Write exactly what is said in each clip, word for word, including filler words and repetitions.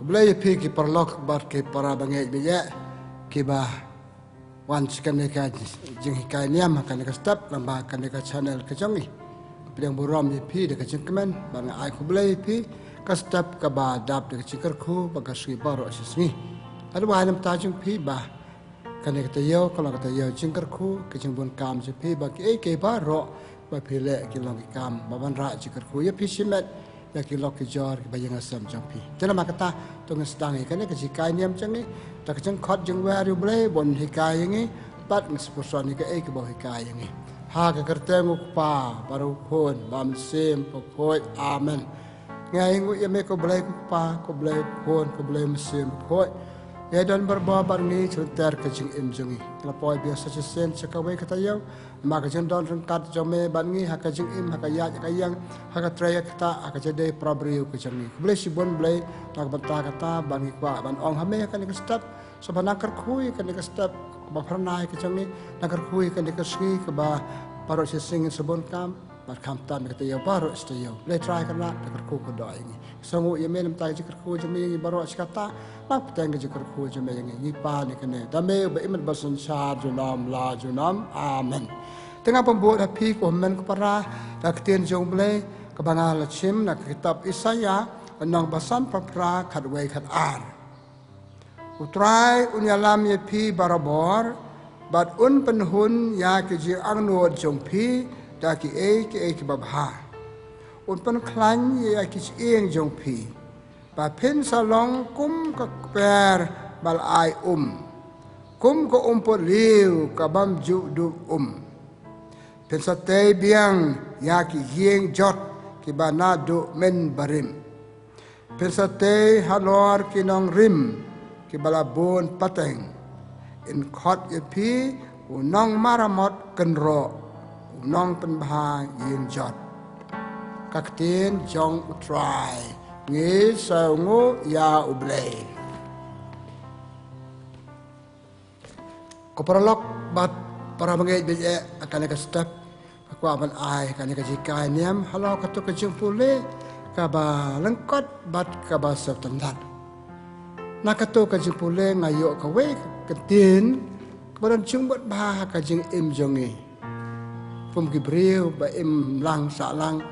Khublei ïa phi ki paralok bad ki para bangeit bangeit kiba wan sha kane ka jinghikai niam ha kane ka step lyngba kane ka channel ka jong ngi. Pdiang burom ïa phi da ka jingkmen bad nga ai khublei ïa phi ka step kaba dap da ka jingkyrkhu bad ka sngi baroh shi sngi. Lada wai namar jong phi ba kane ka taïew ka long ka taïew jingkyrkhu, ka jingbun kam jong phi ba kiei kiei baroh ba phi leh ki long ki kam ba wanrah jingkyrkhu ïa phi shimet, ïa ki lok ki jor kiba ïeng ha sem jong phi. Te namar kata to ngin sdang ïa kane ka jinghikai niam jong ngi da ka jingkhot jingwer ïa U Blei ban hikai ïa ngi bad ngin sa pyrshang ïa kaei kaba u hikai ïa ngi. Ha ka kyrteng U Kpa bad U Khun bad U Mynsiem Bakhuid. Amen. Ngi ainguh ïa me ko Blei ko Kpa, ko Blei ko Khun, ko Blei Mynsiem Bakhuid. Ngi don barabor bad ngi sha lynter ka jingim jong ngi. Ngi la poi biang sa shisien sha kawei ka taïew. Namar ka jingdon ryngkat jong me bad ngi ha ka jingim, ha ka ïaid, ha ka ïeng, ha ka trei, ha ka ktah, ha ka jingdei para briew ka jong ngi. Khublei shibun Blei na ka bynta kata bad ngi kwah ban ong ha me ha kane ka step. Sngewbha nang kyrkhu ïa kane ka step kaba phyrnai ka jong ngi, nang kyrkhu ïa kane ka sngi kaba baroh shi sngi ngin sa bun kam. Bad khamtam ïa ka taïew baroh shi taïew. Blei Trai Kynrad, nang kyrkhu kyrdoh ïa ngi. Sngewnguh ïa me namar ka jingkyrkhu jong me ïa ngi baroh shi katta. Nang bteng ka jingkyrkhu jong me ïa ngi. Ngi pan ïa kane da me uba im bad uba synshar junom la junom. Amen. Te nga pynbud ha phi ko hynmen ko para da ka ktien jong U Blei kaba nga la shim na ka kitab Isaïah, lynnong ba sanphew phra, khatwei khatar. U Trai un ïalam ïa phi barabor bad un pynhun ïa ki jingangnud jong phi da kiei kiei kiba bha. Un pynkhlaiñ ïa ki shyieng jong phi ba phin sa long kum ka kper ba la ai um, kum ka umpohliew ka bym ju duh um. Phin sa tei biang ïa ki ïing jot kiba naduh mynbarim. Phin sa tei halor ki nongrim kiba la bun pateng. In khot ïa phi u nongmaramot kynroh, u nongpynbha ïing jot. Ka ktien jong U Trai. Ngi sngewnguh ïa U Blei. Ko paralok bad para bangeit bangeit, ha kane ka step nga kwah ban ai kane ka jinghikai niam halor kato ka jingpule kaba lyngkot bad kaba sngewtynnat. Na kato ka jingpule nga ïoh kawei ka ktien kaba don jingmut bha ha ka jingim jong ngi. Kum ki briew ba im lang sah lang,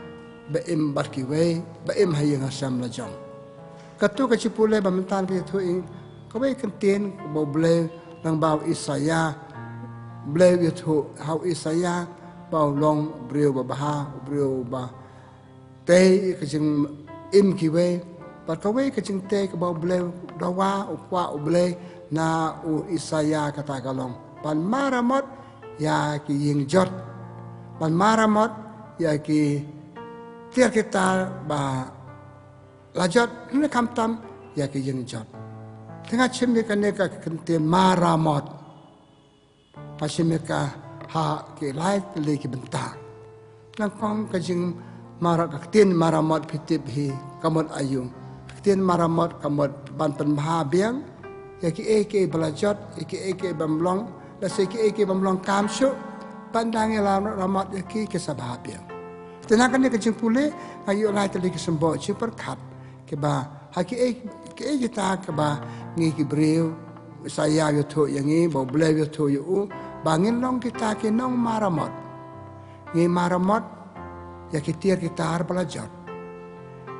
ba im bad kiwei, ba im ha ïing ha sem la jong. Kato ka jingpule ba mynta ka ïathuh ïa ngi kawei ka ktien ba U Blei lyngba u Isaïah. U Blei u ïathuh ha u Isaïah ba u long briew ba bha, u briew ba tei ka jingim kiwei. Bad kawei ka jingtei kaba U Blei u dawa, u kwah U Blei na u Isaïah kata ka long ban maramot ïa ki ïing jot, ban maramot ïa ki tiar ki tar ba la jot, ne khamtam ïa ki ïing jot. Te nga shim ïa kane ka ktien maramot. Nga shim ïa ka ha ki lai tylli ki bynta. Nyngkong ka jingmaramot, ka ktien maramot phi tip hi ka mut aïu. Ka ktien maramot ka mut ban pynbha biang ïa kiei kiei ba la jot, ïa kiei kiei bym long, lane kiei kiei bym long kam shuh, ban dang ïa la maramot ïa ki, ki sa bha biang. Te na kane ka jingpule nga ïoh lai tylli ki symbol jingpyrkhat kiba ha kiei kiei kita kiba ngi ki briew, Isaïah u ïathuh ïa ngi, ba U Blei u ïathuh ïa u, ba ngin long kita ki nongmaramot. Ngi maramot ïa ki tiar ki tar ba la jot.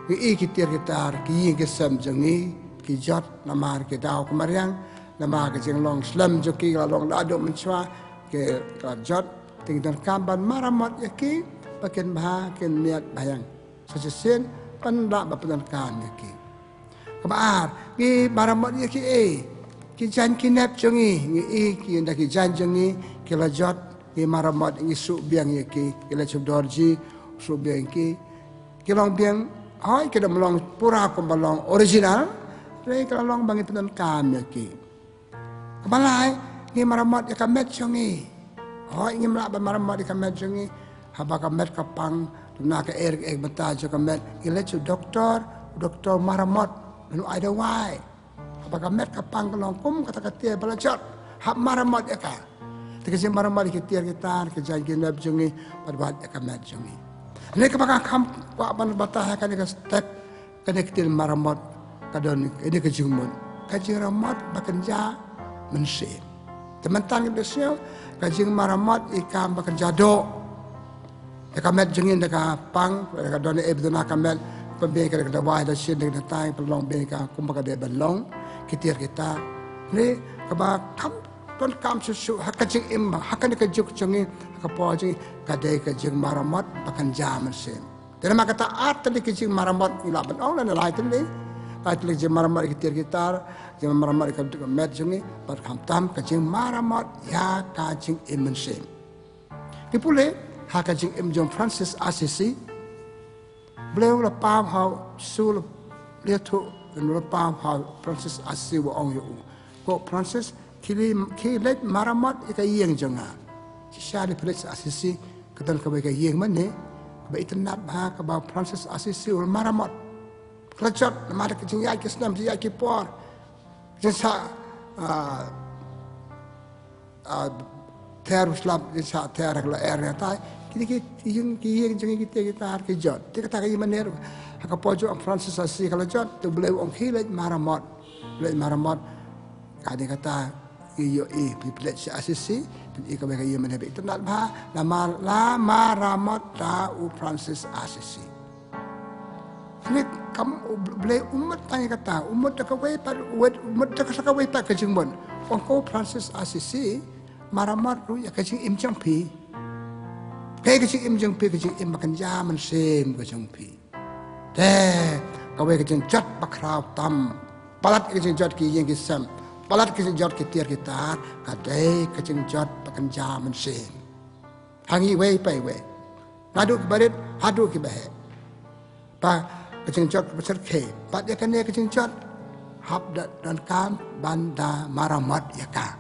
Ngi i ki tiar ki tar, ki ïing ki sem jong ngi ki jot namar ki daw ka mariang, namar ka jinglong slem jong ki ka la long naduh mynshuwa, ki la jot. Te ngi donkam ban maramot ïa ki ba kin bha, kin miat bha ïa ngi. Sa shisien ban lah ban pyndonkam ïa ki. Kaba ar, ngi maramot ïa kiei, ki jaiñ ki nep jong ngi, ngi i ki, da ki jaiñ jong ngi ki la jot, ngi maramot, ngi suh biang ïa ki, ki la shu dorji, suh biang ïa ki. Ki long biang, hooid ki dang long pura kumba long original, hynrei ka la long ba ngi pyndonkam ïa ki. Kaba lai, ngi maramot ïa ka met jong ngi. Hooid ngim lah ban maramot ïa ka met jong ngi. Haba ka met ka pang, duna ka er ka ek bynta jong ka met, ngi leit sha u doktor, u doktor maramot, u ai dawai. Haba ka met ka pang ka long kum kata ka tiar ba la jot, hap maramot ïa ka. Te ka jingmaramot ïa ki tiar ki tar, ki jaiñ ki nep jong ngi, bad wat ïa ka met jong ngi. Hynrei kaba nga kham kwah ban batai ha kane ka step, kane ka ktien maramot. ka don ïa ka jingmut, ka jingmaramot ba kynja mynsiem. Te mynta ngi da sngew ka jingmaramot ïa ka ba kynja doh. Ïa ka met jong ngi da ka pang, ka don ei ba duna ka met, pynbiang ka da ka dawai da shin da ka tai, pynlong biang ka kumba ka dei ban long, ki tiar ki tar. Ni kaba kham donkam shuh shuh ha ka jingim, ha kane ka juk jong ngi, ha ka por jong ngi, ka dei ka jingmaramot ba kynja mynsiem. Te namar kata ar tylli ki jingmaramot ngi lah ban ong, lane lai tylli. Lai tylli ki jingmaramot ïa ki tiar ki tar, jingmaramot ïa ka met jong ngi, bad khamtam ka jingmaramot ïa ka jingim mynsiem. Ngi pule ha ka jingim jong Francis Assisi. Blei u la paw ha u, Jisu u la ïathuh, u la paw ha u Francis Assisi, u ong ïa u, ko Francis, khie leit, khie leit maramot ïa ka ïing jong nga. Shisha u Francis Assisi, ka don kawei ka ïing mynne kaba itynnad bha, kaba u Francis Assisi u la maramot. Ka la jot namar ka jingïaid ki snem, jingïaid ki por, jingshah, ah, ah, ter u slap, jingshah ter ka la er ne tai. Kine ki ïing, ki ïing jong ngi, ki tiar ki tar ki jot. Te kata ka ïing mynne ruh, ha ka por jong u Francis Assisi ka la jot. Te u Blei u ong khie leit maramot, leit maramot. Ka dei kata, ïohi, phi peit sha Assisi, phin i kawei ka ïing mynne ba itynnad bha, la mar, la maramot da u Francis Assisi. Hangne kam, u Blei um mut tang ïa kata, um mut da kawei pat, um mut da kawei pat ka jingmut. Ong ko Francis Assisi, maramot ruh ïa ka jingim jong phi. Kaei ka jingim jong phi? Ka jingim ba kynja mynsiem ka jong phi. Te kawei ka jingjot ba khraw tam. Palat ka jingjot ki ïing ki sem, palat ka jingjot ki tiar ki tar, ka dei ka jingjot ba kynja mynsiem. Ha ngi iwei pa iwei, naduh kiba rit haduh kiba heh. Ba ka jingjot kaba syrkhei, bad ïa kane ka jingjot hap da donkam ban da maramot ïa ka.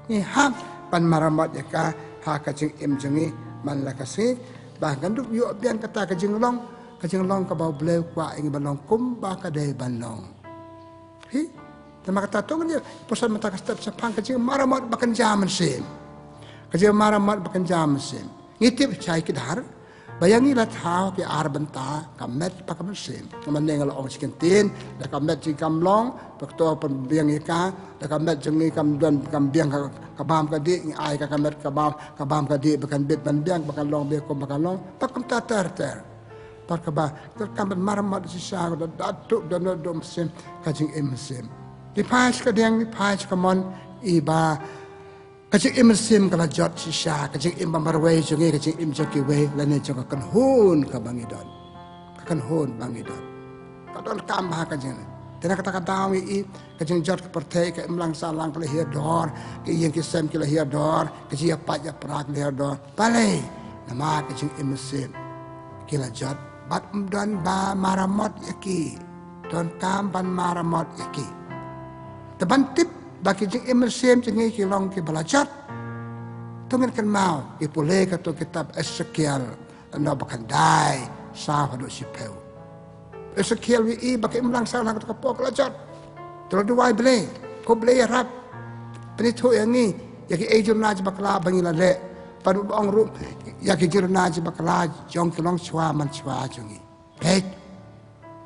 Ngi hap ban maramot ïa ka ha ka jingim jong ngi man la ka sngi, ba ngan dup ïoh biang kata ka jinglong, ka jinglong kaba u Blei u kwah ïa ngi ban long kumba ka dei ban long. Hi, te namar kata to ngin ïa pyrshang mynta ka step shaphang ka jingmaramot ba kynja mynsiem. Ka jingmaramot ba kynja mynsiem. Ngi tip shai ki dkhar ba ïa ngi la thaw ki ar bynta, ka met bad ka mynsiem. Nga mynne nga la ong shi kyntien, da ka met jong ngi kam long, ba ka to pynbiang ïa ka, da ka met jong ngi kam don, kam biang ka, ka bam ka dih, ngi ai ka, ka met ka bam, ka bam ka dih ba kan bit ban biang, ba kan long biang kumba kan long, bad kumta ter ter. Bad kaba donkam ban maramot shisha, da, da tuh, da, da, da mynsiem, ka jingim mynsiem. Ngi phai sha ka diang, ngi phai sha ka mon, i ba ka jingim mynsiem ka la jot shisha, ka jingim ba marwei jong ngi, ka jingim jong kiwei, lane jong ka kynhun kaba ngi don. Ka kynhun ba ngi don. Ka donkam bha ka jingim. Te na kata ka daw ngi i, ka jingjot ka pyrthei, ka imlang sahlang ka la hiar dor, ki ïing ki sem ki la hiar dor, ka jingïapait ïapra ka la hiar dor. Balei? Namar ka jingim mynsiem ki la jot bad ym don ba maramot ïa ki. Donkam ban maramot ïa ki. Te ban tip ba ki jingim mynsiem jong ngi ki long kiba la jot, to ngin kynmaw, ngi pule katto kitab Esekiel, lynnong ba khyndai, saw haduh shiphew. Esekiel u ïohi ba ka imlang sahlang katto ka por ka la jot. Te u la duwai Blei, ko Blei ïarap, pynithuh ïa ngi ïa kiei ki jingruna jingbakla ba ngi la leh. Bad u ong ruh ïa ki jingruna jingbakla jong ki longshuwa manshuwa jong ngi. Peit,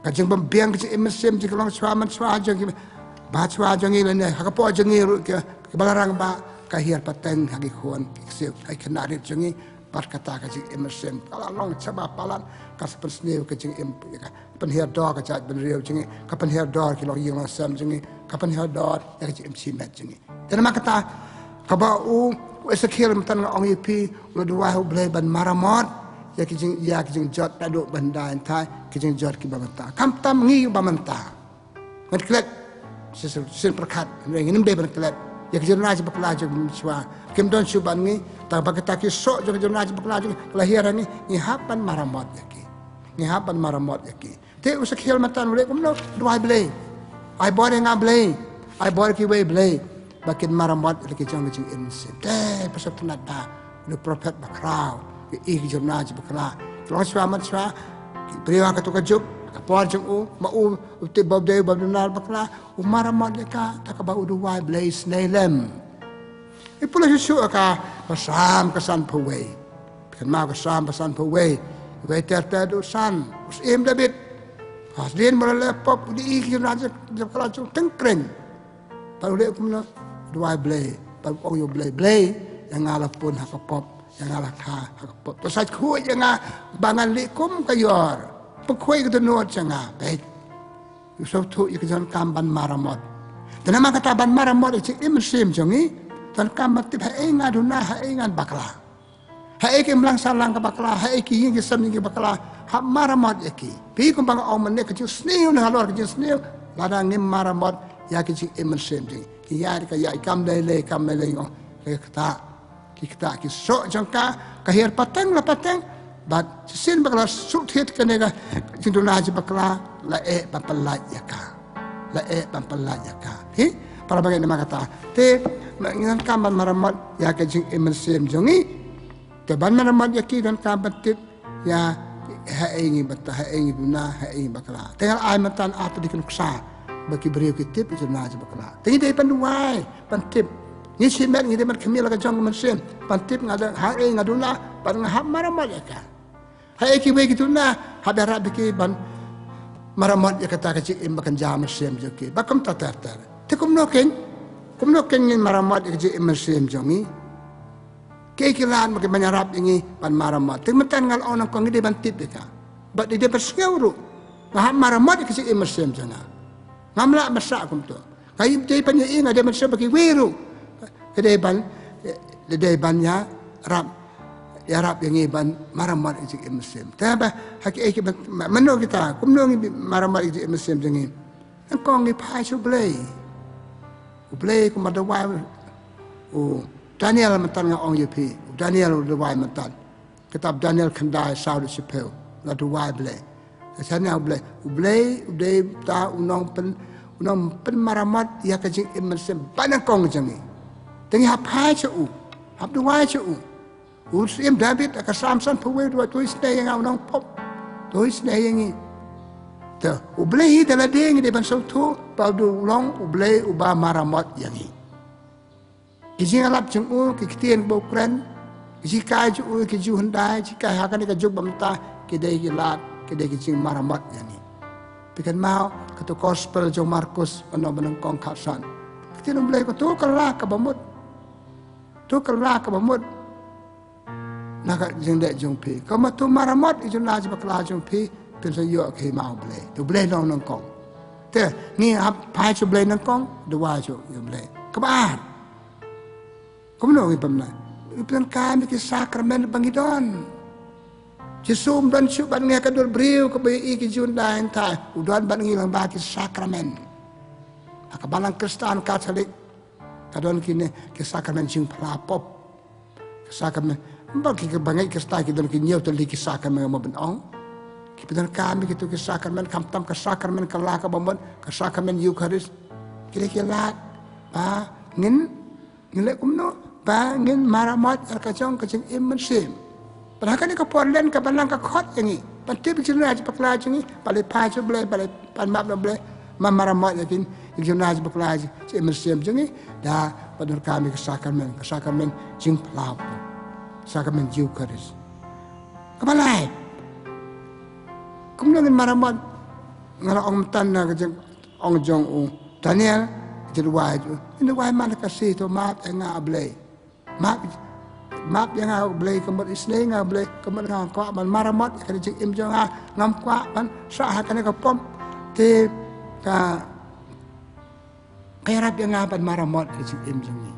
ka jingbymbiang ka jingim mynsiem jong ki longshuwa manshuwa jong ngi, bad shuwa jong ngi lane ha ka por jong ngi ruh, ki, kiba la rangbah, ka hiar pateng ha ki khun ki ksiew, ha ki khynnah rit jong ngi. Bad kata ka jingim mynsiem ka la long shaba palat, ka sa pynsniew ka jingim, ka pynhiar dor ka jaitbynriew jong ngi, ka pynhiar dor ki longïing longsem jong ngi, ka pynhiar dor ïa ka jingim shimet jong ngi. Te namar kata, kaba u, u Esekiel mynta nga ong ïa phi, u la duwai ha u Blei ban maramot ïa ki jing, ïa ki jingjot naduh ba hyndai hynthai, ki jingjot kiba mynta. Khamtam ngi ba mynta. Ngan klet, shisien, shisien pyrkhat, hynrei ngim dei ban klet ïa ki jingruna jingbakla jong manshuwa. Kim don shuh bad ngi, tang ba kita ki soh jong ki jingruna jingbakla jong ngi ki la hiar ha ngi, ngi hap ban maramot ïa ki. Ngi hap ban maramot ïa ki. Te u Esekiel mynta u leh kumno? Duwai Blei. Ai bor ïa nga Blei. Ai bor ïa kiwei Blei, ba kin maramot ïa la ki jong ka jingim mynsiem. Te pyrshang tynnad bha. Une u prophet bakhraw, u ïohi ki jingruna jingbakla, ki longshuwa manshuwa, ki briew ha kato ka juk, ka por jong u, ma u, u tip ba u dei uba duna bakla, u maramot ïa ka, da kaba u duwai Blei sngewlem. Ngi pule shuh shuh ha ka Salm ka sanphew wei. Kynmaw ka Salm ka sanphew wei. Wei ter ter haduh san. U Syiem David. Pasdien ba la leh pop, u dei ki jong na jong bakla jong teng kreng. Pat u leh kumno, duwai Blei, pat u ong ïa u Blei, Blei, ïa nga la pun ha ka pop, ïa nga la kha ha ka pop. To sa khuid ïa nga ba ngan leh kum ka ïor. Pynkhuid ka dohnud jong nga, peit. U sngewthuh ïa ka jingdonkam ban maramot. Te namar kata ban maramot ïa ka jingim mynsiem jong ngi, donkam ban tip haei nga duna, haei ngan bakla. Haei ki imlang sahlang ka bakla, haei ki ïing ki sem ïing ki bakla, hap maramot ïa ki. Phi kumba nga ong mynne ka jingsniew na halor ka jingsniew, lada ngim maramot ïa ka jingim mynsiem jong ngi. Ki ïaid ka ïaid kam lei lei, kam lei lei, ong. Ki ktah, ki ktah ki soh jong ka, ka hiar pateng la pateng, bad shisien ba ka la shu thied kane ka jingduna jong bakla, la eh ban pyllait ïa ka. La eh ban pyllait ïa ka. Phi, para bangeit, namar kata. Te, ngi donkam ban maramot ïa ka jingim mynsiem jong ngi. Te ban maramot ïa ki donkam ban tip ïa haei ngi bakla, haei ngi duna, haei ngi bakla. Te nga la ai mynta ar tylli ki nuksa ba ki briew ki tip ïa ka jingduna jong bakla. Te ngi dei ban duwai ban tip. Ngi shimet ngi dei ban khmih la ka jong ka mynsiem ban tip nga da haei nga duna, bad nga hap maramot ïa ka. Haei kiwei ki duna, hap ïarap ïa ki ban maramot ïa kata ka jingim ba kynja mynsiem jong ki. Ba kumta ter ter. Te kumno keiñ, kumno keiñ ngin maramot ïa ka jingim mynsiem jong ngi? Kiei ki lad ba kin ïarap ïa ngi ban maramot? Te mynta nga la ong nyngkong ngi dei ban tip ïa ka. Bad ngi dei ban sngew ruh, nga hap maramot ïa ka jingim mynsiem jong nga. Ngam lah ban sah kumto. Nga ïohi ban ïohi, nga dei ban sngewbha kiwei ruh. Ka dei ban, ka dei ban ïarap, ïarap ïa ngi ban maramot ïa ka jingim mynsiem. Te ba ha kiei kiei ba, mano kita, kumno ngi maramot ïa ka jingim mynsiem jong ngi? Nyngkong ngi phai sha U Blei. U Blei kumba duwai u Daniel mynta nga ong ïa phi. U Daniel u duwai mynta. Kitab Daniel khyndai saw dkhot shiphew, la duwai Blei. Ka shaniah U Blei, U Blei, U Blei, ta u nongpyn, u nongpynmaramot ïa ka jingim mynsiem ba nyngkong jong ngi. Te ngi hap phai sha u, hap duwai sha u. U Syiem David ha ka Salm sanphew wei u duwai, to isynei ïa nga u nongpop. To isynei ïa ngi. Te U Blei hi da lade ngi dei ban sngewthuh ba u dei u long U Blei uba maramot ïa ngi. Ki jingïalap jong u, ki ktien ba u kren, ki jinghikai jong u, ki jinghyndai, ki jinghikai ha kane ka juk ba mynta, ki dei ki lad, ki dei ki jingmaramot ïa ngi. Phi kynmaw, kato gospel jong u Markus, lynnong ba nyngkong khatsan. Ka ktien U Blei ka to kylla kaba mut. To kylla kaba mut. Na ka jingdei jong phi. Ka mut to maramot ïa ka jingduna jong bakla jong phi, phin sa ïoh ka hima U Blei. To U Blei long nyngkong. Te, ngi hap phai sha U Blei nyngkong, duwai sha U Blei. Kaba ar. Kumno ngi pynbna? Ngi pyndonkam ïa ki sakramen ba ngi don. Jisu um don shuh bad ngi ha ka dur briew kaba ïohi ki jingduna hangta. U don bad ngi lyngba ki sakramen. Ha ka balang Khristan Katholik. Ka don kine ki sakramen jingphla pop. Ki sakramen. Ba ki, ki bangeit Khristan ki don ki hynñiew tylli ki sakramen mo ban ong. Ki pyndonkam ïa kito ki sakramen, khamtam ka sakramen kylla kaba mut, ka sakramen Eucharist. Ki dei ki lad ba ngin, ngin leh kumno ba ngin maramot ïa ka jong ka jingim mynsiem. Bad ha kane ka por len ka balang ka khot ïa ngi ban tip ïa ka jingduna jong bakla jong ngi, ba leit phai sha U Blei, ba leit pan map na U Blei, ma maramot ïa ki, ïa ka jingduna jong bakla jong ngi, jingim mynsiem jong ngi, da ba donkam ïa ka sakramen, ka sakramen jingphla pop, sakramen Eucharist. Kaba lai. Kumno ngin maramot? Nga la ong mynta na ka jingong jong u Daniel, ka jingduwai, jingduwai man ka shi, to map ïa nga A Blei. Map, map ïa nga A Blei, ka mut isynei ïa nga A Blei, ka mut nga kwah ban maramot ïa ka jingim jong nga, ngam kwah ban sah ha kane ka pop. Te ka, ka ïarap ïa nga ban maramot ïa ka jingim jong ngi.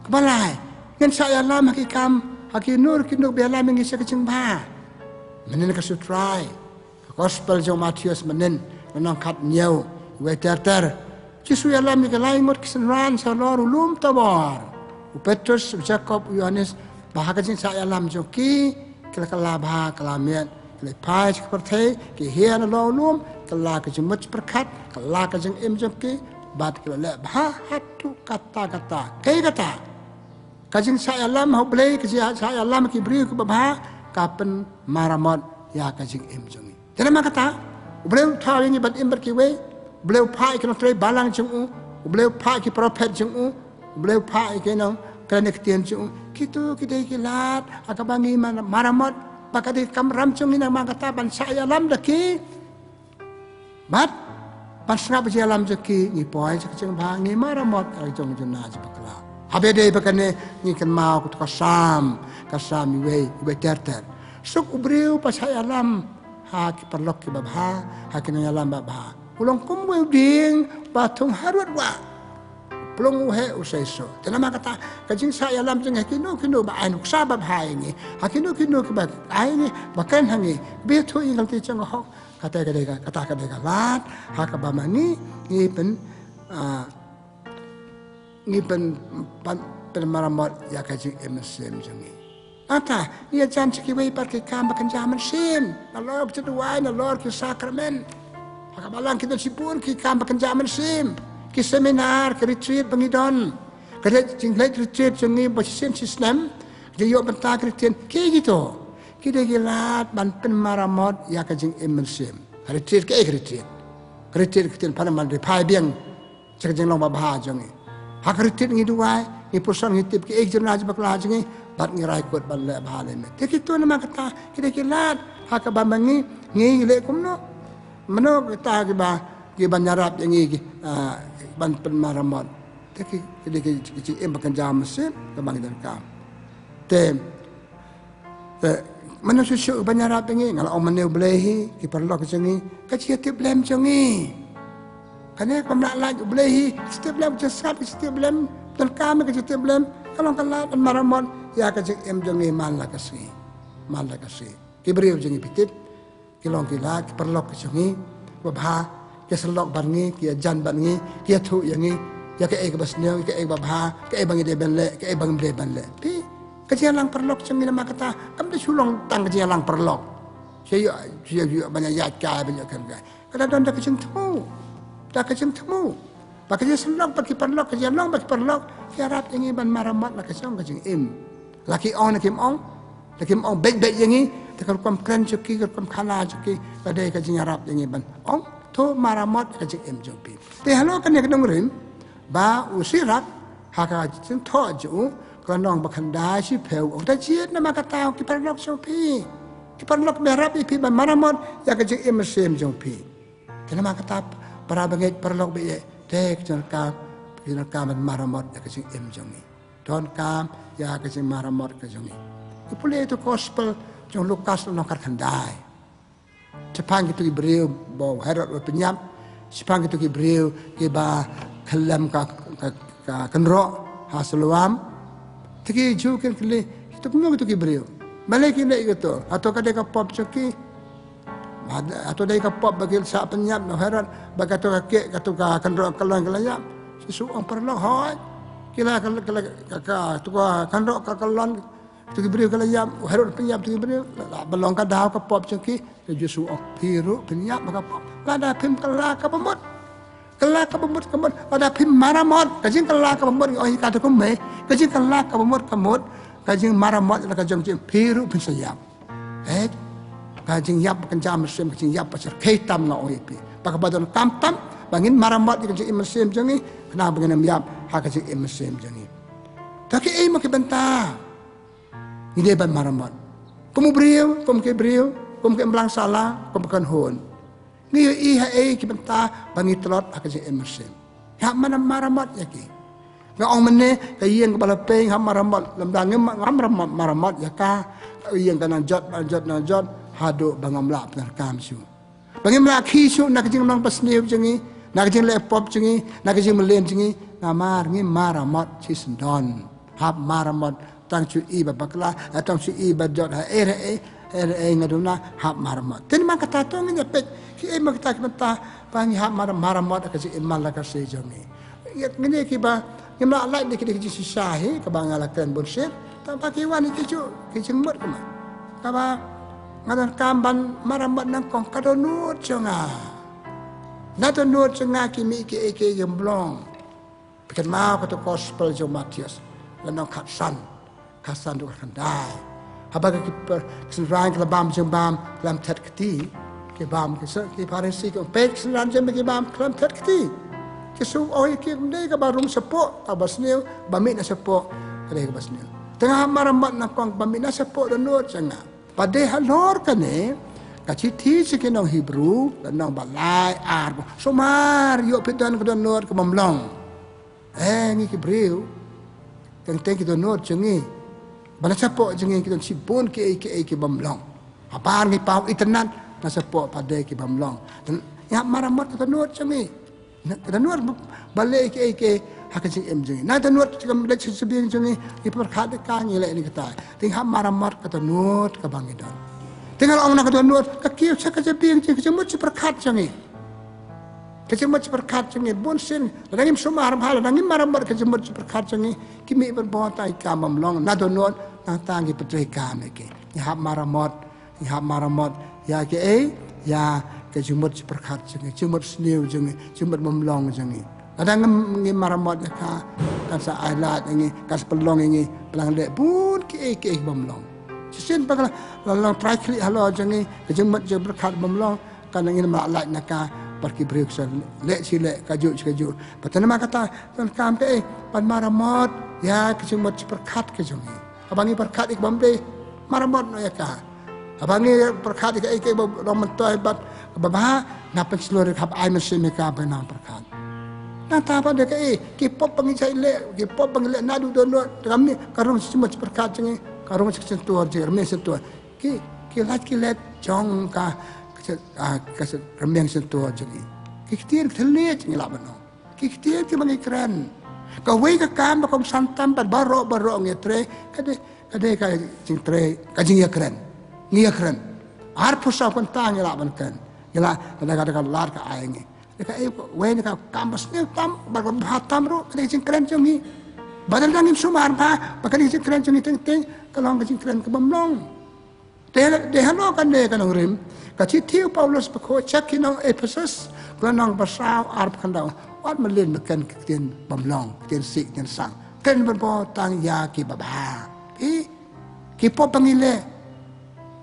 Kaba lai, ngin sa ïalam ha ki kam, ha ki nur ki nur ba ïalam ïa ngi sha ka jingbha. Mynnin ka sutrai. Ka gospel jong u Mathaios mynnin, lynnong khathynñiew, wei ter ter. Jisu u ïalam ïa ki lai ngut ki synran sha halor u lum Tabor. U Petrus, u Jakob, u Ïohannes, ba ha ka jingsah ïalam jong ki, ki la kylla bha, kylla miat, ki la phai sha ka pyrthei, ki hiar halor u lum, kylla ka jingmut jingpyrkhat, kylla ka jingim jong ki, bad ki la leh bha haduh katta katta. Kaei kata? Ka jingsah ïalam ha U Blei, ka jingsah ïalam ha ki briew kiba bha, ka pynmaramot ïa ka jingim jong ngi. Te namar kata, U Blei u thaw ïa ngi ban im bad kiwei, U Blei u phah ïa ki nongtrei balang jong u, U Blei u phah ïa ki prophet jong u, U Blei u phah ïa ki nongkren ktien jong u. Kito ki dei ki lad ha kaba ngi mar-, maramot, ba ka dei ka kamram jong ngi namar kata ban sah ïalam da ki. Bad ban sngap ïa ka jingïalam jong ki, ngi poi sha ka jingbha, ngi maramot ïa ka jong ka jong na jong bakla. Haba dei ba kane ngi kynmaw ka, ka Salm, ka Salm iwei, iwei ter ter. Suk u briew ba shah ïalam ha ki paralok kiba bha, ha ki nongïalam ba bha. U long kum uwei u dieng ba thung harud wah. Plung u heh u seisoh. Te namar kata ka jingshah ïalam jong ngi ha kino kino ba ai nuksa ba bha ïa ngi, ha kino kino kiba ai ngi ba kren ha ngi, ba ïathuh ïa ka lynti jong ka hok, kata ka dei ka, kata ka dei ka lad ha kaba ma ngi, ngi pyn, ah, ngi pyn, pyn, pynmaramot ïa ka jingim mynsiem jong ngi. Ata, ïa jan sha kiwei pat ki kam ba kynja mynsiem, nalor ki jingduwai, nalor ki sakramen. Ha kaba lang ki don shibun ki kam ba kynja mynsiem, ki seminar, ki retreat ba ngi don. Ka dei jingleit retreat jong ngi ba shisien shisnem, ka jingïoh bynta ki retreat, kiei kito? Ki dei ki lad ban pynmaramot ïa ka jingim mynsiem. Ka retreat, kaei ka retreat? Ka retreat ka ktien phareng ban ri phai biang sha ka jinglong babha jong ngi. Ha ka retreat ngi duwai, ngi pyrshang, ngi tip kiei ka jingduna jingbakla jong ngi, bad ngi rai kut ban leh bha lem. Te kito namar kata ki dei ki lad ha kaba ma ngi, ngi leh kumno? Mano kita kiba, kiban ïarap ïa ngi ki, ah, ban pynmaramot? Te ki, ki dei ki, ki jingim ba kynja mynsiem kaba ngi donkam. Te Te mano shuh shuh ban ïarap ïa ngi? Nga la ong mynne, U Blei hi, ki paralok jong ngi, ka jingïatiplem jong ngi. Kane kam lah lait, U Blei hi, ka jingïatiplem, ka jingsngap, ka jingïatiplem, donkam ka jingïatiplem, ka long ka lad ban maramot ïa ka jingim jong ngi man la ka sngi. Man la ka sngi. Ki briew jong ngi phi tip, ki long ki lad, ki paralok ki jong ngi, babha, ki syllok bad ngi, ki ïajan bad ngi, ki ïathuh ïa ngi ïa kaei kaba sniew, ïa kaei kaba bha, kaei ba ngi dei ban leh, kaei ba ngim dei ban leh. Phi, ka jingïalang paralok jong ngi namar kata kam dei shu long tang ka jingïalang paralok. Shu ïoh, shu ïoh, ïoh ban ïaid kai, ban ïoh kren kai. Ka da don da ka jingthmu, da ka jingthmu. Ba ka jingsyllok bad ki paralok, ka jinglong bad ki paralok, ki ïarap ïa ngi ban maramot la ka jong ka jingim. La ki ong ne kim ong, la kim ong beit beit ïa ngi, te ka rukom kren jong ki, ka rukom khana jong ki, ka dei ka jingïarap ïa ngi ban ong, to maramot ka jingim jong phi. Te halor kane ka nongrim ba u Sirak ha ka jingthoh jong u, ka nong ba khyndai shiphew, u da jied namar kata ki paralok jong phi. Ki paralok ba ïarap ïa phi ban maramot ïa ka jingim mynsiem jong phi. Te namar kata para bangeit, paralok ba ïeit, te ka jingdonkam, ka jingdonkam ban maramot ïa ka jingim jong ngi. Donkam ïa ka jingmaramot ka jong ngi. Ngi pule ïa ka gospel jong u Lukas lynnong khatkhyndai. Shaphang kito ki briew ba u Herod u pynïap, shaphang kito ki briew kiba khlem ka, ka, ka kynroh ha Siloam. Te ki Jiw kin kylli, kito kumno kito ki briew? Balei ki leh kito? Hato ka dei ka pop jong ki? Hato dei ka pop ba ki la shah pynïap na u Herod, ba kato ka keh, kato ka kynroh ka kyllon ka la ïap? U Jisu u ong, paralok, hooid. Ki la, ka la, ka la, ka, ka, kato ka kynroh ka kyllon, kito ki briew ki la ïap, u Herod u pynïap kito ki briew, la, la, ba long ka daw ka pop jong ki. Te u Jisu u ong, phi ruh phin ïap ha ka pop lada phim kylla kaba mut. Kylla kaba mut, ka mut, lada phim maramot. Ka jingkylla kaba mut, nga ong ïa kata kumne, ka jingkylla kaba mut, ka mut, ka jingmaramot la ka jong jingim, phi ruh phin sa ïap. Eh, ka jingïap ba kynja mynsiem, ka jingïap ba shyrkhei tam, nga ong ïa phi. Ba kaba donkam tam ba ngin maramot ïa ka jingim mynsiem jong ngi, khnang ba ngin ym ïap ha ka jingim mynsiem jong ngi. Te kiei mo ki bynta ngi dei ban maramot? Kum u briew, kum ki briew, kum ki imlang sala, kum ki kynhun, ngi ïohi haei ki bynta ba ngi tlot ha ka jingim mynsiem? Ngi hap ban maramot ïa ki. Nga ong mynne, ka ïing kaba la pei ngi hap maramot, lymda ngim, ngam maramot, maramot ïa ka, ka ïing ka nang jot, nang jot, nang jot, haduh ba ngam lah pyndonkam shuh. Ba ngim lah khih shuh na ka jinglong basniew jong ngi, na ka jingleh pop jong ngi, na ka jingmlien jong ngi, namar ngi maramot shisyndon. Hap maramot, tang shu i ba bakla, eh, tang shu i ba jot ha, eh, eh, eh, eh, nga duna, hap maramot. Te namar kata to ngin ïa peit kiei mo kita ki bynta ba ngi hap mar-, maramot ha ka jingim man la ka sngi jong ngi. Ngi, ngi kiba ngim lah lait ne ki dei ki jingshisha hi, kaba nga la kren bun sien. Tang ba ki wan ki ju, ki jingmut kumne. Kaba nga donkam ban maramot nyngkong ka dohnud jong nga. Na dohnud jong nga ki mih kiei kiei ki ym long. Phi kynmaw kata ka gospel jong u Mathaios, lynnong khatsan, khatsan haduh khatkhyndai. Haba ki par-, ki synran ki la bam jingbam khlem thet kti, ki bam, ki sa-, ki Pharisi ki ong, peit, ki synran jong me ki bam khlem thet kti. Ki Jisu u ong ïa ki, ym dei kaba rung shapoh kaba sniew, ba mih na shapoh ka dei kaba sniew. Te nga maramot nyngkong ba mih na shapoh dohnud jong nga. Ba dei halor kane Ka shithi sha ki nong Hebru, ka lynnong ba lai, ar, ba sumar, ïoh phi don ka dohnud ka bym long. Eh, ngi ki briew, teng teng ki dohnud jong ngi ba na shapoh jong ngi ki don shibun kiei kiei ki bym long. Habar ngi paw itynnad, na shapoh pat de ki bym long. Ngi hap maramot ka dohnud jong ngi. Na ka dohnud ba leh kiei kiei ha ka jingim jong ngi. Na dohnud jong ngi, leh sha ka jabieng jong ngi, ngi pyrkhat ïa ka, ngi leh ïa kata. Te ngi hap maramot ka dohnud kaba ngi don. Te nga la ong na ka dohnud, ka kiew sha ka jabieng jong ngi, ka jingmut jingpyrkhat jong ngi. Ka jingmut jingpyrkhat jong ngi, bunsien, lada ngim sumar bha, lada ngim maramot ka jingmut jingpyrkhat jong ngi, ki mih ban bun tang ïa ka bym long, na dohnud, nangta ngi pyntrei kam ïa ki. Ngi hap maramot, ngi hap maramot ïa kiei, ïa ka jingmut jingpyrkhat jong ngi, jingmut sniew jong ngi, jingmut bym long jong ngi. Lada ngim, ngim maramot ïa ka, kan sa ai lad ïa ngi, kan sa pynlong ïa ngi ba ngi leh bun kiei kiei bym long. Shisien ba ka la long trai khlieh halor jong ngi, ka jingmut jingpyrkhat bym long, kan ngin ym lah lait na ka, bad ki briew ki sa leh shi leh, kajuh shi kajuh. Bad te namar kata, donkam kaei, ban maramot ïa ka jingmut jingpyrkhat ka jong ngi. Haba ngi pyrkhat ïa ka bym dei, maramot noh ïa ka. Haba ngi pyrkhat ïa kaei kaei ba long myntoi bad kaba bha, nang pynshlur ïa ka, hap ai mynsiem ïa ka ban nang pyrkhat. Nangta pat de kaei, ki pop ba ngi shait leh, ki pop ba ngi leh naduh dohnud, ka mih, ka rung sha ka jingmut jingpyrkhat jong ngi, ka rung sha ka shyntur jong ngi, rmiang shyntur. Ki, ki lait ki let jong ka, ka, ah, ka rmiang shyntur jong ngi. Ki ktien ki thylliej ngi lah ban ong. Ki ktien kiba ngi kren. Kawei ka kam ba kongsan tam bad baroh baroh ngi trei, ka dei, ka dei ka jingtrei, ka jingïakren. Ngi ïakren. Arphew saw kynta ngi lah ban kren. Ngi lah, ka dei ka, ka dei ka lad ka ai ngi. Dei kaei, wei na ka kam ba sniew tam, ba ka bha tam ruh, ka dei ka jingkren jong ngi. Ba lada ngim sumar bha ba ka dei ka jingkren jong ngi teng teng, ka long ka jingkren ka bym long. Te, te halor kane ka nongrim, ka shithi u Paulus bakhuid sha ki nong Ephesus, ka lynnong ba saw, arphew khyndai. Wat mlien ba kren ki ktien bym long, ktien sih, ktien sang. Kren ban bun tang ïa kiba bha. Phi, ki pop ba ngi leh.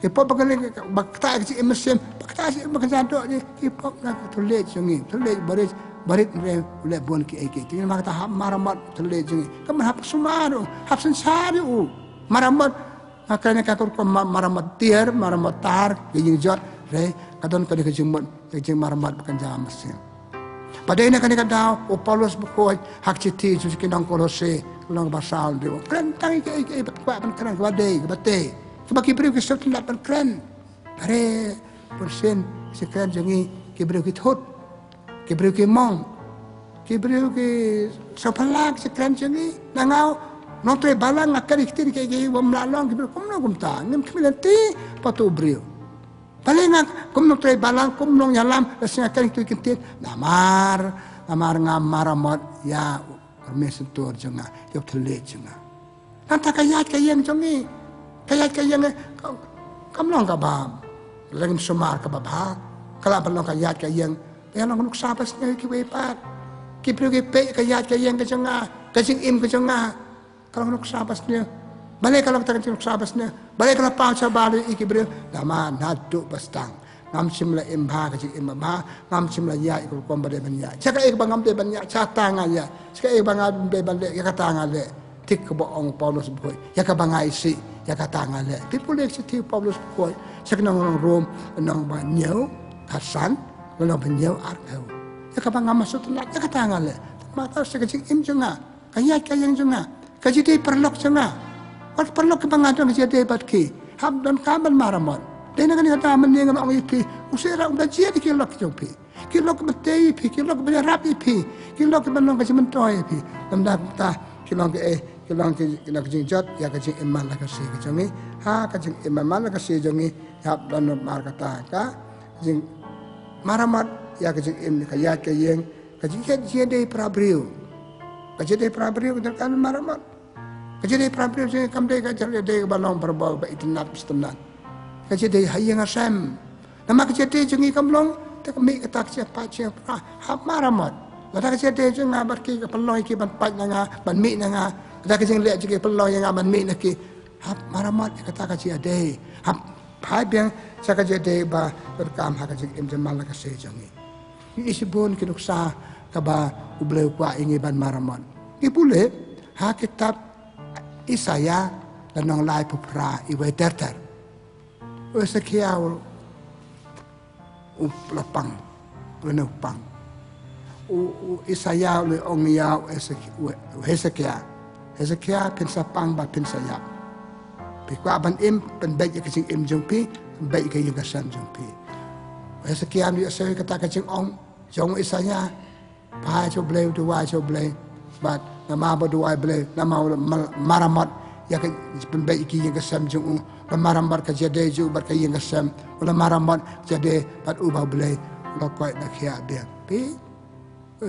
Ki pop ba ngi leh, ba ktah ka jingim mynsiem, ba ktah ka jingim ba ka jingdon jong ngi, ki pop na ka thylliej jong ngi, thylliej barit, barit re, leh bun kiei kiei. Te namar kata hap maramot thylliej jong ngi. Kam hap sumar ruh, hap synshar ruh. Maramot, ha, kane ka rukom ma-, maramot tiar, maramot tar, ka ïing jot, re, ka don kane ka jingmut, ka jingmaramot ba kynja mynsiem. Bad dei na kane ka daw, u Paulus bakhuid, ha ka shithi sha ki nong Kolose, lynnong ba saw, u ong, kren tang ïa kiei kiei ba kwah ban kren, kaba dei, kaba tei. Kaba ki briew ki sngewtynnat ban kren. Hynrei bunsien, ka jingkren jong ngi, ki briew ki thut. Ki briew ki mong. Ki briew ki sngewphylla ka jingkren jong ngi. Na nga u nongtrei balang, nga kren ïa ki ktien kiei kiei bym lah long, ki briew kumno kumta. Ngim khmih lynti pat u briew. Balei nga kum nongtrei balang, kum nongïalam, la shu nga kren ïa ki ktien. Namar, namar nga maramot ïa u rmiang shyntur jong nga, ïa u thylliej jong nga. Nangta ka ïaid ka ïeng jong ngi, ka ïaid ka ïeng, ka, kam long kaba, lada ngim sumar kaba bha, ka lah ban long ka ïaid ka ïeng, ka long ka nuksa ba sniew ïa kiwei pat. Ki briew ki peit ka ïaid ka ïeng ka jong nga, ka jingim ka jong nga, ka long ka nuksa ba sniew. Balei ka long kata ka nuksa ba sniew? Balei ka la paw shabar ïa ki briew? Namar naduh ba sdang ngam shym la im bha ka jingim ba bha, ngam shym la ïaid kum, kum ba dei ban ïaid. Sha kaei ba ngam dei ban ïaid, sha kata nga ïaid. Sha kaei ba ngam dei ban leh, ïa kata nga leh. Thik kaba ong u Paulus bakhuid, ïa kaba nga isih, ïa kata nga leh. Phi pule ka shithi u Paulus bakhuid sha ki nong Rom, lynnong ba hynñiew, khatsan, lynnong ba hynñiew, arphew. Ïa kaba ngam sngewtynnat, ïa kata nga leh. Namar kata sha ka jingim jong nga, ka ïaid ka ïeng jong nga, ka jingïadei paralok jong nga. Wat paralok kiba nga don ka jingïadei bad ki, hap donkam ban maramot. Dei na kane ka daw mynne nga ong ïa phi, u Syrah un da jied ïa ki lok jong phi. Ki lok kiba tei ïa phi, ki lok kiba ïarap ïa phi, ki lok kiba long ka jingmyntoi ïa phi. Lymda kumta, ki long kaei, ki long ki, ki long ka jingjot ïa ka jingim man la ka sngi ka jong ngi. Ha ka jingim man la ka sngi jong ngi, hap don, namar kata ka jingmaramot ïa ka jingim, ka ïaid ka ïeng, ka jingïadei, jingïadei para briew. Ka jingïadei para briew ka donkam maramot. Ka jingïadei para briew jong ngi kam dei ka jingïadei kaba long barabor, ba itynnad, ba sngewtynnad. Ka jingïadei ha ïing ha sem. Namar ka jingïadei jong ngi kam long, te ka mih kata ka jingpait jingpra, hap maramot. Lada ka jingïadei jong nga bad ki ka pynlong ïa ki ban pait na nga, ban mih na nga. Lada ka jingleh jong ki pynlong ïa nga ban mih na ki, hap maramot ïa kata ka jingïadei. Hap phai biang sha ka jingïadei ba donkam ha ka jingim jong man la ka sngi jong ngi. Ngi ïohi shibun ki nuksa kaba U Blei u kwah ïa ngi ban maramot. Ngi pule ha kitab Isaïah, lynnong laiphew phra, iwei ter ter. U Esekiel u la pang, u la pang. U, u Isaiah u la ong ïa u Hesekiah, u Hesekiah, Hesekiah, phin sa pang bad phin sa ïap. Phi kwah ban im, pynbeit ïa ka jingim jong phi, pynbeit ïa ka ïing ka sem jong phi. U Hesekiah u ïohsngew kata ka jingong jong u Isaiah. Phai sha U Blei, duwai sha U Blei. Bad namar ba u duwai Blei, namar u la mar-, maramot ïa ka, pynbeit ïa ka ïing ka sem jong u. U la maramot ka jingïadei jong u bad ka ïing ka sem. U la maramot ka jingïadei bad u bad U Blei. U la koit na ka ïing. Phi,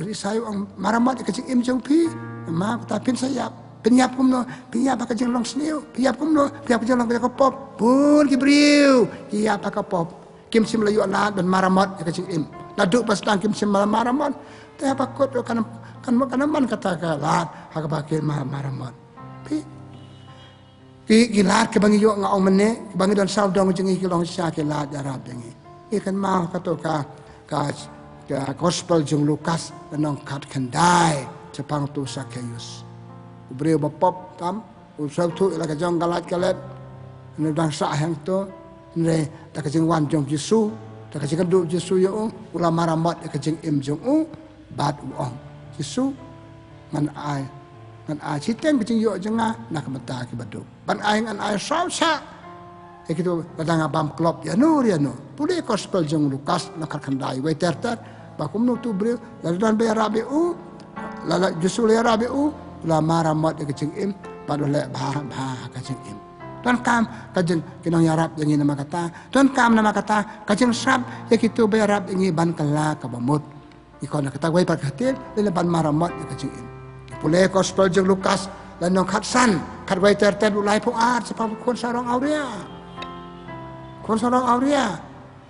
Isaiah u ong maramot ïa ka jingim jong phi. Namar kata phin sa ïap. Phin ïap kumno? Phin ïap ha ka jinglong sniew. Phin ïap kumno? Phin ïap ha ka jinglong ka pop. Bun ki briew ki ïap ha ka pop. Kim shym la ïoh lad ban maramot ïa ka jingim. Naduh ba sdang kim shym la maramot. Te haba kut ruh kan, kan, kan man kata ka lad ha kaba ki ma-, maramot. Phi, ki, ki lad kiba ngi ïoh, nga ong mynne, kiba ngi don sawdong jong ngi ki long shisha ki lad ïarap jong ngi. Ngi kynmaw kato ka, ka, ka gospel jong Lukas, lynnong khatkhyndai, shaphang utu u Sakeus. U briew ba pop tam, u sngewthuh ïa la ka jong ka lait ka let. Hynrei dang sah hangto, hynrei da ka jingwan jong Jisu, da ka jingkynduh Jisu ïa u, u la maramot ïa ka jingim jong u, bad u ong, Jisu, ngan ai, ngan ai shiteng ka jingïoh jong nga na ka bynta ki baduk. Ban ai, ngan ai saw shah ïa kito, lada nga bam klop ïano ïano. Pule gospel jong Lukas, lynnong khatkhyndai, wei ter ter. Ba kumno utu u briew, lada don ba ïarap ïa u, lada Jisu la ïarap ïa u, u la maramot ïa ka jingim, bad u leh bha, bha ka jingim. Donkam ka jing, ki nongïarap ïa ngi namar kata. Donkam namar kata ka jingsngap ïa kito ba ïarap ïa ngi ban kylla kaba mut. Ngi khot na kata wei pat ka ktien, lane ban maramot ïa ka jingim. Pule gospel jong Lukas, lynnong khatsan, khatwei ter ter haduh laiphew ar, shaphang u khun sarong awria. Khun sarong awria.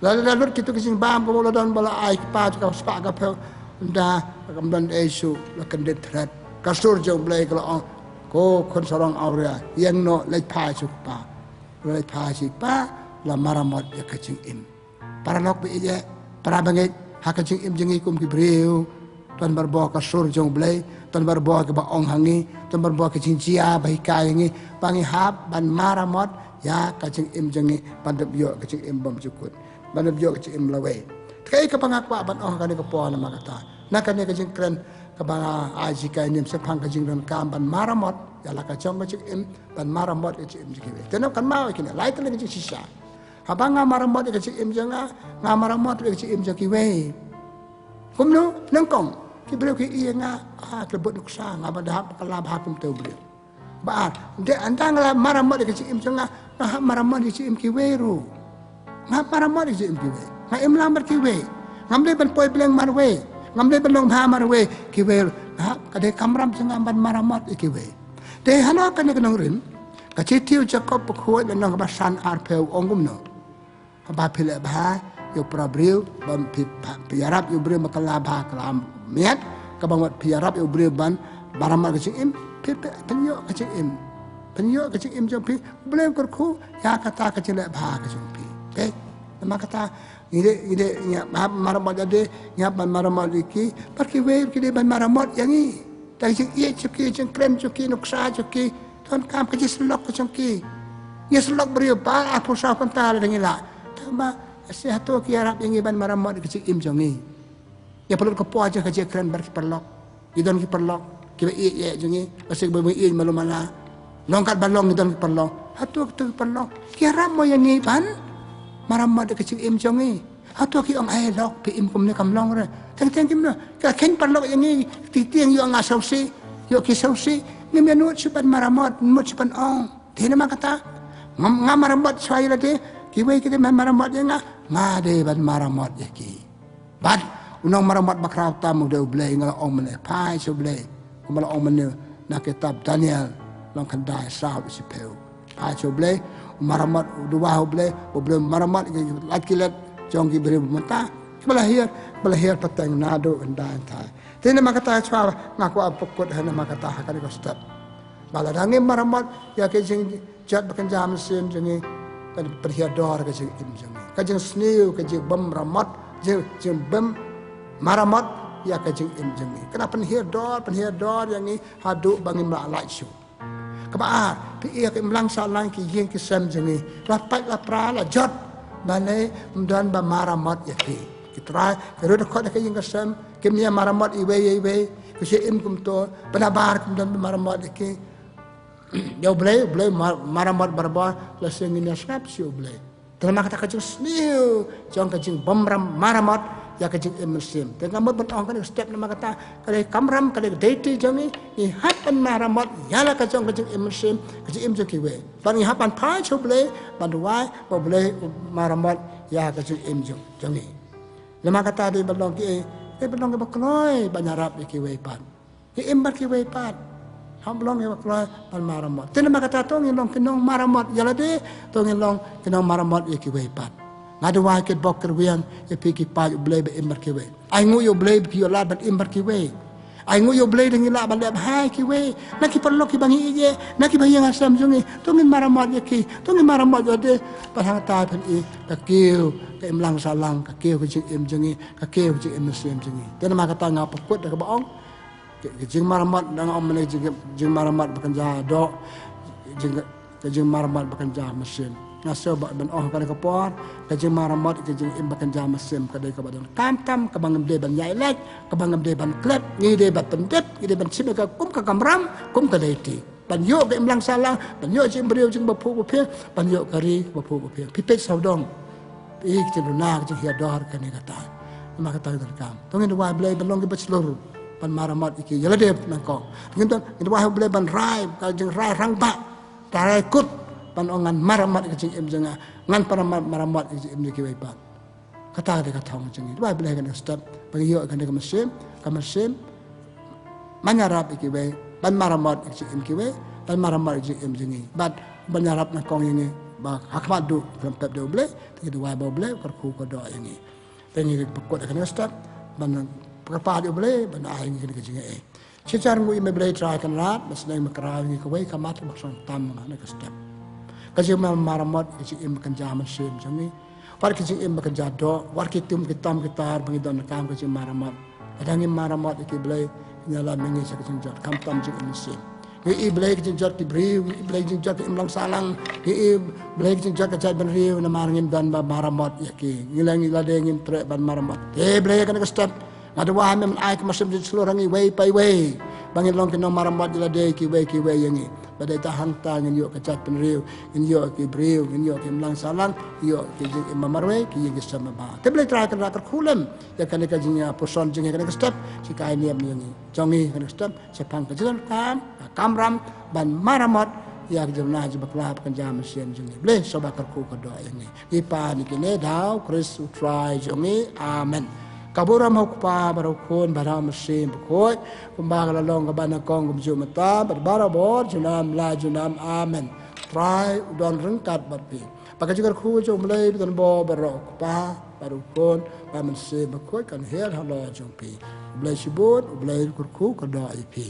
La, la lut kito ki jingbam kaba u la don ba la ai kpa jong ka spah ka phew. Ynda kam don ei shuh, la kyndit thret. Ka sur jong U Blei ka la ong, ko khun sarong awria, ïeng noh leit phai sha u kpa. Leit phai sha u kpa, la maramot ïa ka jingim. Paralok ba ïeit, para bangeit, ha ka jingim jong ngi kum ki briew, don baroh ka sur jong U Blei, don baroh kaba ong ha ngi, don baroh ka jingjia ba hikai ha ngi, ba ngi hap ban maramot ïa ka jingim jong ngi, ban dep ïoh ka jingim bymjukut, ban dep ïoh ka jingim lawei. Te kaei kaba nga kwah ban ong ha kane ka por namar kata, na kane ka jingkren kaba nga ai jinghikai nim shaphang ka jingdonkam ban maramot ïa la ka jong ka jingim, ban maramot ïa ka jingim jong kiwei. Te nang kynmaw ïa kine, lai tylli ka jingshisha. Haba nga maramot ïa ka jingim jong nga, nga maramot ïa ka jingim jong kiwei. Kumno? Nyngkong, ki briew ki ïohi ïa nga, ah, ki la bud nuksa, nga ba dei hap kylla bha kum utu u briew. Ba ar, ynda, ynda nga la maramot ïa ka jingim jong nga, nga hap maramot ïa ka jingim kiwei ruh. Nga hap maramot ïa ka jingim kiwei. Nga im lang bad kiwei. Ngam dei ban poi bleng marwei. Ngam dei ban long bha marwei. Kiwei ruh. Nga hap, ka dei kamram jong nga ban maramot ïa kiwei. Te hano kane ka nongrim, ka shithi u Jakob bakhuid lynnong kaba san arphew u ong kumno. Haba phi leh bha ïa u para briew, ban phi, phi ïarap ïa u briew ba kylla bha kylla miat, kaba mut phi ïarap ïa u briew ban maramot ka jingim, phi, phi, phin ïoh ka jingim. Phin ïoh ka jingim jong phi, U Blei un kyrkhu ïa kata ka jingleh bha ka jong phi. Te, namar kata, ngi dei, ngi dei, ngi hap maramot ïa de, ngi hap ban maramot ïa ki, bad kiwei ki dei ban maramot ïa ngi. Te ka jingïeit jong ki, jingkren jong ki, nuksa jong ki, donkam ka jingsyllok ka jong ki. Ngi syllok briew ba arphew saw kynta lada ngi lah. Tangba, lehse hato ki ïarap ïa ngi ban maramot ïa ka jingim jong ngi. Ïa pynlut ka por jong ka jingkren bad ki paralok. Ngi don ki paralok kiba ïeit ïeit jong ngi, lehse kiba ïeit malu mala. Long katba long ngi don ki paralok. Hato kito ki paralok ki ïarap mo ïa ngi ban maramot ïa ka jingim jong ngi? Hato ki ong, "Ai lok, phi im kumne kam long re." Teng teng kim noh. Ka kheiñ paralok ïa ngi, tieng tieng ïoh nga sngewsih, ïoh ki sngewsih. Ngim ïa nud shuh ban maramot, nud shuh ban ong. Te namar kata, ngam, nga maramot shuwa ïa lade, kiwei ki dei ban maramot ïa nga, nga dei ban maramot ïa ki. Bad u nongmaramot bakhraw tam u dei U Blei, nga la ong mynne, phai sha U Blei. Kumba la ong mynne na kitab Daniel, lynnong khyndai, saw haduh shiphew. Phai sha U Blei, u maramot, u duwai ha U Blei, U Blei maramot ïa ki lait ki let jong ki briew ba mynta, kiba la hiar, ba la hiar pateng naduh hyndai hynthai. Te namar kata shuwa nga kwah pynkut ha namar kata ha kane ka step. Ba lada ngim maramot ïa ki jingjot ba kynja mynsiem jong ngi, kan pynhiar dor ka jingim jong ngi. Ka jingsniew, ka jingbym maramot, jing, jingbym maramot ïa ka jingim jong ngi. Kan pynhiar dor, pynhiar dor ïa ngi haduh ba ngim lah lait shuh. Kaba ar, phi ïa ka imlang sahlang ki ïing ki sem jong ngi. La pait la pra la jot. Balei ym don ba maramot ïa ki? Ki trai, ki ruh da khot da ka ïing ka sem, kim ïa maramot iwei ïa iwei, ki shu im kumto, ba nabar kim don ba maramot ïa ki. Ïa U Blei, U Blei mar-, maramot barabor, la shu ngin ïa sngap sha U Blei. Te namar kata ka jingsniew jong ka jingbym ram maramot ïa ka jingim mynsiem. Te nga mut ban ong kane ka step namar kata ka dei kamram, ka dei ka duty jong ngi, ngi hap ban maramot ïa la ka jong ka jingim mynsiem, ka jingim jong kiwei. Bad ngi hap ban phai sha U Blei, ban duwai ba U Blei u maramot ïa ka jingim jong, jong ngi. Namar kata dei ban long ki, eh, dei ban long kiba kloi ban ïarap ïa kiwei pat. Ngi im bad kiwei pat. Hap long kiba kloi ban maramot. Te namar kata to ngin long ki nongmaramot ïa lade, to ngin long ki nongmaramot ïa kiwei pat. Nga duwai kitbok kitrwiang ïa phi ki paid U Blei ba im bad kiwei. Ai nguh ïa U Blei ba phi ïoh lad ban im bad kiwei. Ai nguh ïa U Blei da ngi lah ban leh bha ïa kiwei. Na ki paralok kiba ngi ïeit, na kiba ïeng ha sem jong ngi. To ngin maramot ïa ki, to ngin maramot ïa lade. Bad hangta phin i ka kiew ka imlang sahlang, ka kiew ka jingim jong ngi, ka kiew ka jingim mynsiem jong ngi. Te namar kata nga pynkut da kaba ong. Ka, ka jingmaramot, dang ong mynne ka jing, jingmaramot ba kynja doh, jing, ka jingmaramot ba kynja mynsiem. Nga sngew ba ban ong ha kane ka por, ka jingmaramot, ka jingim ba kynja mynsiem, ka dei kaba donkam tam, kaba ngim dei ban ïaid lait, kaba ngim dei ban klet, ngi dei ban pyndep, ngi dei ban shim ïa ka kum ka kamram, kum ka duty. Ban ïoh ka imlang sahlang, ban ïoh jingbriew jingbaphuh bapher, ban ïoh ka ri baphuh bapher. Phi peit sawdong. Phi ïohi ka jingduna, ka jinghiar dor kane kata. Namar kata ka donkam. To ngin duwai Blei ban long kiba shlur ban maramot ïa ki ïa lade nyngkong. To ngin, to ngin duwai Blei ban rai ka jingrai rangbah, rai kut ban ong ngan maramot ïa ka jingim jong nga, ngan maramot, maramot ïa ka jingim jong kiwei pat. Kata ka dei ka thong jong ngi. Duwai Blei kane ka step ba ngi ïoh kane ka mynsiem, ka mynsiem ban ïarap ïa kiwei, ban maramot ïa ka jingim kiwei, ban maramot ïa ka jingim jong ngi. Bad ban ïarap nyngkong ïa ngi ba ha khmat duh khlem pep da U Blei, te ngi duwai ba U Blei u kyrkhu kyrdoh ïa ngi. Te ngi pynkut ïa kane ka step ban kyrpad ïa U Blei ban ai ïa ngi kane ka jingaiei. Shisha nguh ïa me Blei Trai Kynrad, ba sneng me khraw ïa ngi kawei ka mat ba khraw tam ha kane ka step. Ka jingmaramot ïa ka jingim ba kynja mynsiem jong ngi. Wat ka jingim ba kynja doh, wat ki tum ki tam ki tar ba ngi donkam ka jingmaramot. Lada ngim maramot ïa ki Blei, ngin ïalam ïa ngi sha ka jingjot, khamtam jingim mynsiem. Ngi i Blei ka jingjot ki briew, ngi i Blei ka jingjot ka imlang sahlang, ngi i Blei ka jingjot ka jaitbynriew, namar ngim don ba maramot ïa ki. Ngi la, ngi lade ngim treh ban maramot. Te Blei, kane ka step nga duwai me men ai ka mynsiem jingshlur ha ngi iwei pa iwei, ba ngin long ki nongmaramot ïa lade kiwei kiwei ïa ngi. Ba dei tang hangta ngin ïoh ka jaitbynriew, ngin ïoh ki briew, ngin ïoh ki imlang sahlang, ïoh ki jingim ba marwei, ki ïing ki sem ba bha. Te Blei Trai Kynrad kyrkhu lem ïa kane ka jingïapuson jong ngi ha kane ka step, sha ka ai niam ïa ngi, jong ngi ha kane ka step, shaphang ka jingdonkam, ka kamram ban maramot ïa ka jingduna jingbakla ba kynja mynsiem jong ngi. Blei sngewbha kyrkhu kyrdoh ïa ngi. Ngi pan ïa kine da U Khrist U Trai jong ngi. Amen. Ka burom ha U Kpa bad ha U Khun bad ha U Mynsiem Bakhuid, kumba ka la long kaba nyngkong kumjuh mynta bad barabor junom la junom. Amen. Trai u don ryngkat bad phi. Ba ka jingkyrkhu jong U Blei ba don bor baroh, U Kpa bad U Khun bad U Mynsiem Bakhuid kan hiar halor jong phi. U Blei shibun, U Blei u kyrkhu kyrdoh ïa phi.